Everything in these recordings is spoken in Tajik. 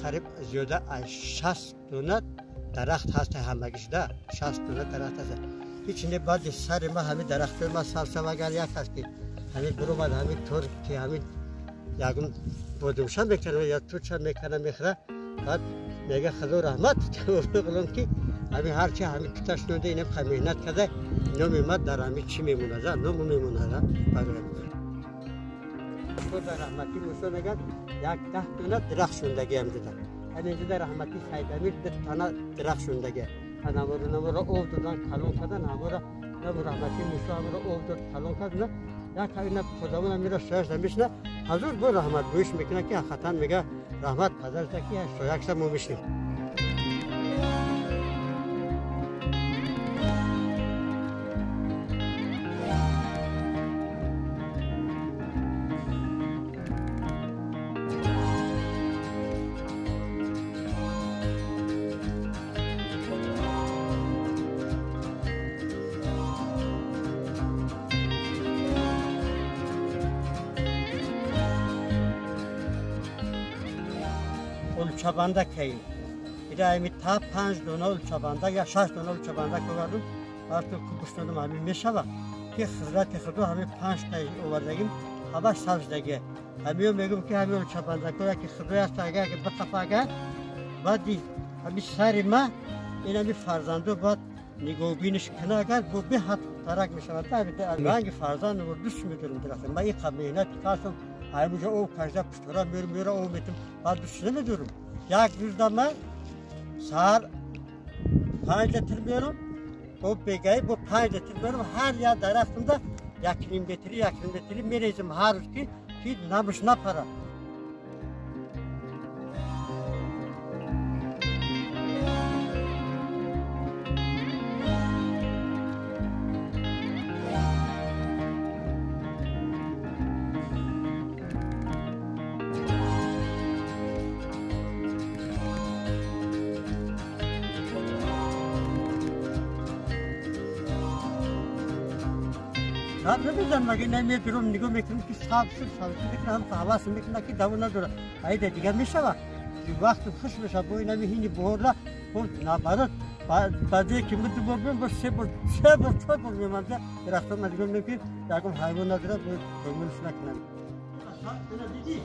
қариб зиёда аз 60 дона дарахт ҳаст, ҳамагишда 60 дона дарахт ҳаст. Ҳеч не, баъди сари ма ҳамин дарахтои ма сабсаб, агар як ҳаст ки ҳамин биромад, ҳамин тор ки ҳамин ягон бодимша мекунад ё тутша мекунад, мехӯрад, баъд мега худо раҳмат ғулом ки ҳамин ҳарчи ҳамин туташ нонда, инам меҳнат карда, номи ма дар ҳамин чӣ мемонад, ному мемонад. Дар раҳмати Мусо мегӯяд, як 10 дона дарахт шундагиам дида. Ҳаминҷода раҳмати Сайдамир 2 тана дарахт шундагия. Ҳаморо наморо об додан, калон кардан, ҳаморо раҳмати Мусо ҳаморо об дод, калон кардан. Як ина худованд ҳамиро сояшда мешина, ҳазор бор раҳмат гӯиш мекунад ки ҳақиқатан мега раҳмат падарда ки соякша мо мешинем. Улчабанда кайим. Ира ами та 5 дона улчабанда я 6 дона улчабанда ковардум. Баъд кубуштонум ҳамин мешава ки хизрати худо ҳамин 5 та овардагим, ҳамаш сабздаги. Ҳамиё мегӯм ки ҳамин улчабандако яки худои аст, агар биқафа, агар баъди ҳамин сари ма ин ҳамин фарзандо бояд нигоҳбиниш куна, агар бо беҳад тарак мешавад. Ранги фарзанд дӯст медорам дарахт. Ма иқа меҳнат кардам, ҳаминҷо об кашда пуштора мерам, мера об метам, баъд дӯст намедорам. Як рӯзда ман саҳар 5 литр меорам, бо бегаӣ бо 5 литр меорам, ҳар як дарахтамда 1,5 литри, 1,5 литри мерезам ҳар рӯз ки намуш напарад. Намедонам, маги намедурам, нигоҳ мекунам ки сабз шуд, сабз мекунам, ҳавас мекунам ки даво надорад. Айда дигар мешавад. Вақти хуш мешавад, бо инами ҳини баҳорла, бо наоборот, баъде ки мо ду бор меем, бо се бор, 4 бор меомад, дарахтон ма нигоҳ мекунем, ягон ҳайвон надорад, бо поймолш накунам. Ина дидӣ?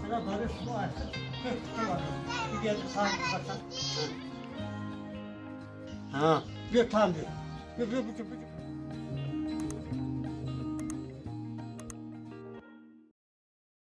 Ина барои шумо биё там биё. Биё, биё, биё, биё.